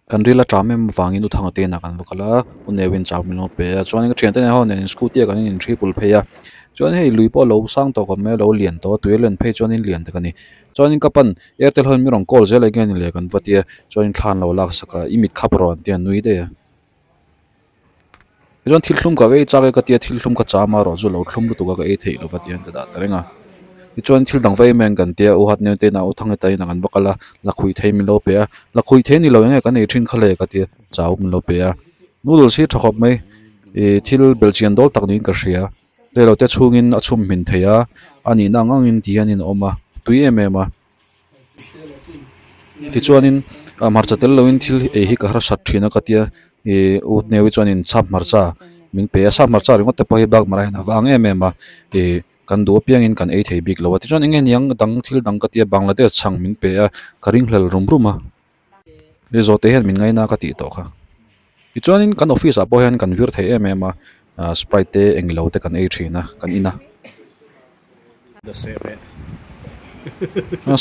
Kan ril a ṭam em avangin u thanga te inah kan va kal a u neuin chau min lo pe a chuanin ka thiante nen ho nen scooty ah kan in hripul phei a chuan hei lui pawh a lo sang tawh khawp mai a lo lian tawh a tui a len phei chuanin lian tak a ni chuanin ka pan airtel ho in min rawn call zel eng nge ni le kan va tia chuanin thla an lo lak sak a i mit khap rawh an tia an nui daih a tichuan thil thlum ka vei chak e ka tia thil thlum ka cham a rawh chu lo thlum lutuk a ka ei theih lova tihian ka dah ta reng a tichuan thil dang va em em kan tia u hat neu te inah u thang eta inah kan va kal a lakhuih thei min lo pe a lakhuih thei ni lo eng nge kan ei thin kha le ka tia chau min lo pe a noodles hi tha khawp mai ih thil belhchian dawl tak niin ka hria reilote chhungin a chhum hmin thei a a nihna ang angin ti hianin a awm a tui em em a. Tichuanin ah hmarcha tel loin thil ei hi ka harsat thin a ka tia ih u hneui chuanin sap hmarcha min pe a sap hmarcha ringawt te pawh hi bakmar ah hian a vang em em a ih kan duh apiangin kan ei thei bik lo a tichuan eng nge niang dang thil dang ka tia Bangladesh chhang min pe a ka ringhlel rum rum a he zawhte hian min ngaina ka tih tawh kha tichuanin kan office ah pawh hian kan vir thei em em a ah sprite te englo te kan ei thin a kan in a.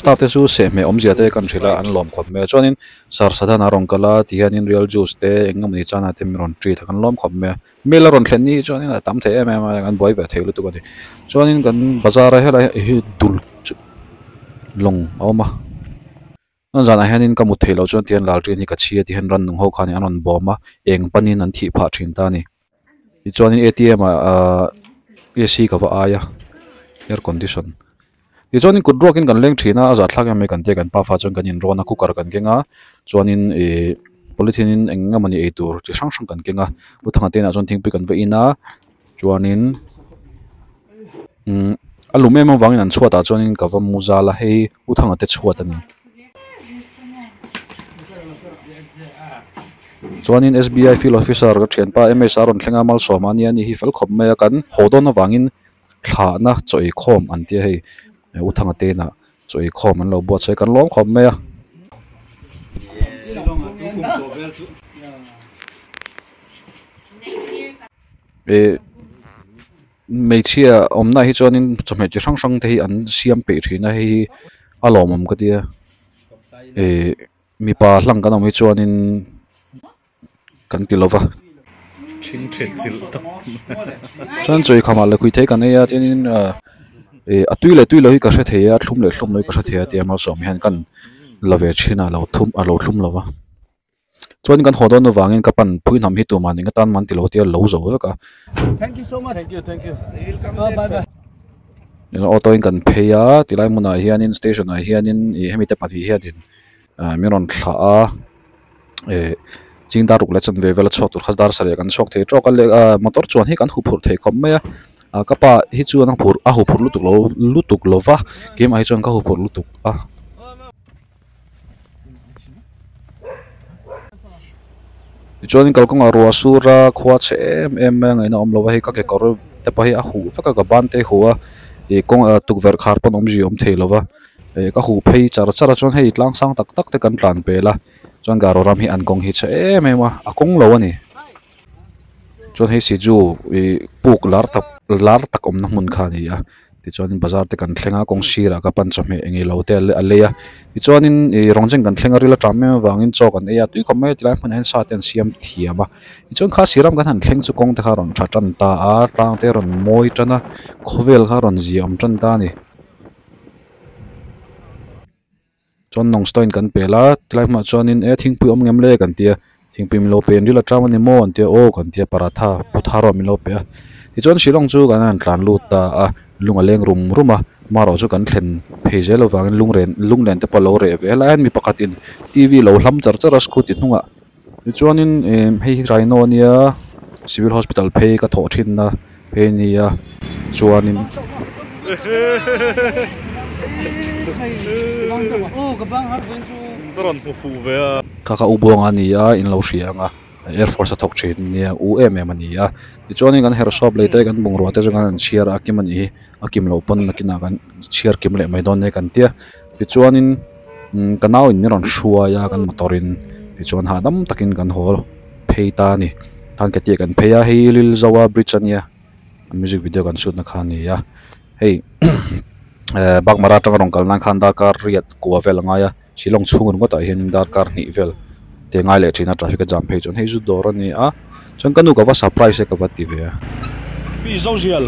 Staff te chu sehhmeh awmzia te kan hrilh a an lawm khawp mai a chuanin sar sadhan a rawn kal a tihianin real juice te eng emawni chana te min rawn treat a kan lawm khawp mai a mail a rawn thlen ni hi chuanin a tam thei em em a kan buai ve thei lutuk a ni chuanin kan bazar a helai hi dul chu lawng a awm a chuan zanah hianin ka mut theih loh chuan tihian lalṭin hi ka chhi a tihian rannung ho khanin an rawn bawm a eng panin an thih phah thin ta a ni. Tichuanin A_T_M ah ahh A_C ka va ai a air condition tichuanin kut ruakin kan leng thin a a zahthlak em mai kan tia kan pafa chuan kan inrawn a cooker kan keng a chuanin ihh polythene in eng emaw ni eitur chi hrang hrang kan keng a u thanga te inah chuan thingpui kan va in a chuanin umm a lum em avangin an chhuatah chuanin ka va mu zal a hei u thanga te chhuat a ni. Chuanin S_B_I field officer ka thianpa M_S a rawn thleng a malsawm a nia ni hi fel khawp mai a kan haw dawn avangin thlahna chaw ei khawm an tia hei u thanga te inah chaw ei khawm an lo buatsawi kan lawm khawp mai a. Ih hmeichhia awmna hi chuanin chawhmeh chi hrang hrang te hi an siam peih thin a hei hi a lawmawm ka tia ih. Mipa hlang kan awm hi chuanin kan ti lova. Chuan chawi khamah lakhuih thei kan ei a chuanin ih a tui leh tui lo hi ka hre thei a thlum leh thlum lo hi ka hre thei a tia malsawm hian kan la ve thin a lo thum a lo thlum lo va. Chuan kan haw dawn avangin ka pan phui hnam hi tumah ning atan man ti lo tia lo zo vek a. Auto in kan phei a tilai hmunah hianin station ah hianin ih hemi te pahnih hianin. Ah min rawn thlah a eh ching dar ruk leh chanve vel a chhuak tur kha dar sarih kan chhuak thei tawk a leh ah motor chuan hi kan huh phurh thei khawp mai a ah ka pa hi chuan a phurh a huh phurh lutuk lo lutuk lo va keimah hi chuan ka huh phurh lutuk a. Tichuanin kalkawngah ruah sur a khua chhe em em mai a ngaihna awm lo va hei ka kekawr te pawh hi a huh vek a ka ban te huh a ih kawng ah tukverh khar pawn awmzia a awm thei lo va. Ih ka huh phei char char a chuan hei tlang sang tak tak te kan tlan pel a chuan garo ram hi an kawng hi chhe em em a a kawng lo a ni chuan hei siju ih puk lar tak lar tak awmna hmun kha a ni a tichuanin bazar te kan thleng a kawng sirah ka pan chawhmeh eng ilo te a lei a tichuanin ih rawng chen kan thleng a ril a tam em avangin chaw kan ei a tui khawp mai a tilai hmunah hian sa te an siam thiam a tichuan kha siram kan han thleng chu kawng te kha a rawn tha tan ta a tlang te a rawn mawi tan a khawvel kha a rawn ziah awm tan ta a ni. Chuan nawng stone kan pel a tilai hmunah chuanin e thingpui awm ngem le kan tia thingpui min lo pe an ril atang a ni maw an tia aw kan tia paratha putha rawh min lo pe a tichuan shillong chu kan han tlan lut ta a lung a leng rum rum a marawh chu kan thlen phei zel avangin lungren lunglen te pawh a lo reh ve helai hian mi pakhatin t v lo hlam char char a scooty hnungah tichuanin ih hei hi rhino a nia civil hospital phei ka thawh thinna phei a nia chuanin. Kha kha u buanga a ni a in lo hria ang a air force a thawk thin a nia u em em a ni a tichuanin kan herhsawp lei te kan bungrua te chu kan han chhiar a a kim a nih hi a kim loh pawn nakinah kan chhiar kim leh mai dawn nia kan tia tichuanin. Umm ka nau in min rawn hruai a kan motor in tichuan hahdam takin kan haw phei ta a ni tan ke tih kan phei a hei Lilzoa bridge a nia music video kan shoot na kha a ni a hei eh Bakmara atanga rawn kal nan khan darkar riat kua vel a ngai a Shillong chhung ringawt ah hian darkar hnih vel te ngai leh thin a traffic a jam phei chuan hei zu dawr a ni a chuan ka nu ka va surprise e ka va ti ve a. Pi Zozial.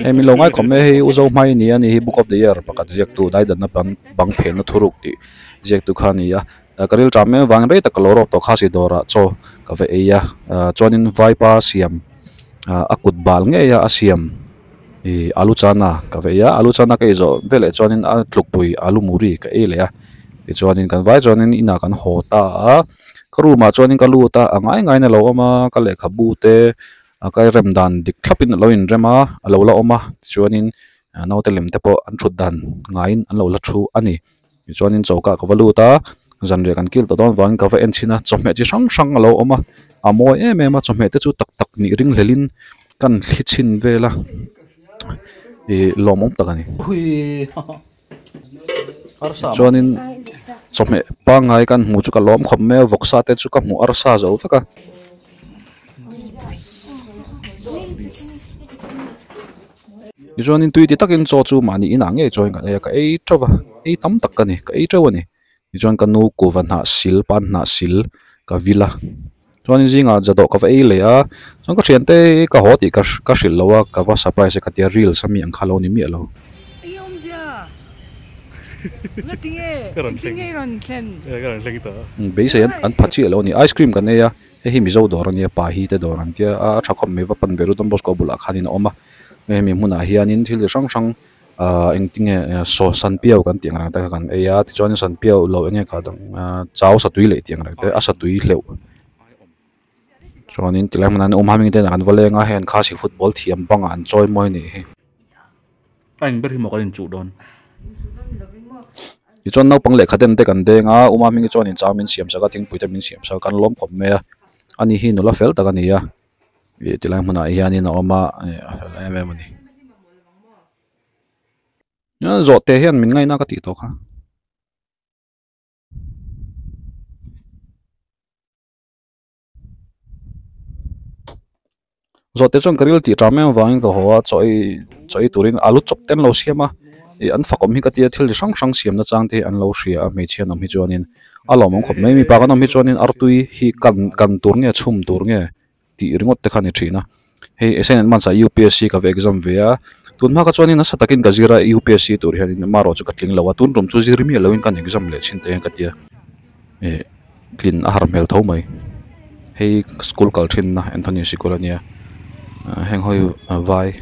Hei min lo ngai khawp mai hei u Zohmai a ni a ni hi book of the year pakhat ziaktu daidanna bang phenna thuruk tih ziaktu kha a ni a. Ka ril ṭam em vangin rei tak ka lo rawp tawh khasi dawrah chaw ka va ei a chuanin vaipa siam a kut bal ngei a a siam ih alu chana ka va ei a alu chana ka ei zawh veleh chuanin a tlukpui alu muri ka ei leh a tichuanin kan vai chuanin inah kan haw ta a ka room ah chuanin ka lut a a ngai ngaiin a lo awm a ka lehkhabu te a ka rem dan dik thlapin a lo inrem a a lo la awm a tichuanin naute lem te pawh an thut dan ngaiin an lo la thu a ni. Tichuanin choka ka va lut a, zanriah kan kil tawh dawn vangin ka va en chhin a, chawhmeh chi hrang hrang a lo awm a, a mawi em em a, chawhmeh te chu tak tak nih ring hlelhin kan thli chhin vel a, ih lawmawm tak a ni. Chuanin chawhmeh pangngai kan hmuh chu ka lawm khawp mai a, vawksa te chu ka hmuh arsa zo vek a. Tichuanin tui ti takin chaw chu mahni inah ngei chuan kan ei a, ka ei teuh va, ei tam tak ka ni, ka ei teuh a ni. Tichuan ka nu kuva hnah sil, pan hnah sil ka vil a, chuanin zingah zadawh ka va ei leh a, chuan ka thiante ka haw tih ka ka hrilh lo a, ka va surprise a ka tia reels a mi ang kha lo ni miah lo. Beisei an pha chiah lo a ni, ice cream kan ei a, hei hi Mizo dawr a nia, pa hi te dawr an tia a, a tha khawp mai va pan ve ru Don Bosco bulah khanin a awm a. Hemi hmunah hianin thil chi hrang hrang ahh engtinge saw sanpiau kan tih ang reng te kha kan ei a tichuanin sanpiau lo enge kha dang ahh chau satui leh tih ang reng te a satui hleuh chuanin tilai hmunah hian awm haming te an va leng a hei an khasi football thiam bangah an chawi mawi a nih hi. A in ber hi maw kan inchuh dawn. Tichuan naupang lehkha den te kan deng a Uma hming hi chuan in chau min siam sak a thingpui te min siam sak a kan lawm khawp mai a ani hi nula fel tak a ni a. Ih tilai hmunah hianin a awm a ih a fel em em a ni zawhte hian min ngaihna ka tih tawh kha. Zawhte chuan ka ril tih ṭam em avangin ka haw a chaw ei chaw ei turin alu chawp te an lo siam a ih an fak awm hi ka tia thil chi hrang hrang siamna chang te hi an lo hria a hmeichhia an awm hi chuanin a lawmawm khawp mai mipa kan awm hi chuanin artui hi kan kan tur nge chhum tur nge. tih ringawt te kha a ni thin a hei assignment hmansa upsc ka va exam ve a tun hma kha chuanin nasa takin ka zir a upsc tur hianin amaherawh chu ka tling lo a tun tum chu zir miah loin kan exam leh chhin te hian ka tia ih tlin a har hmel tho mai hei school kal thin na Anthony sikul ania heng ho hi vai.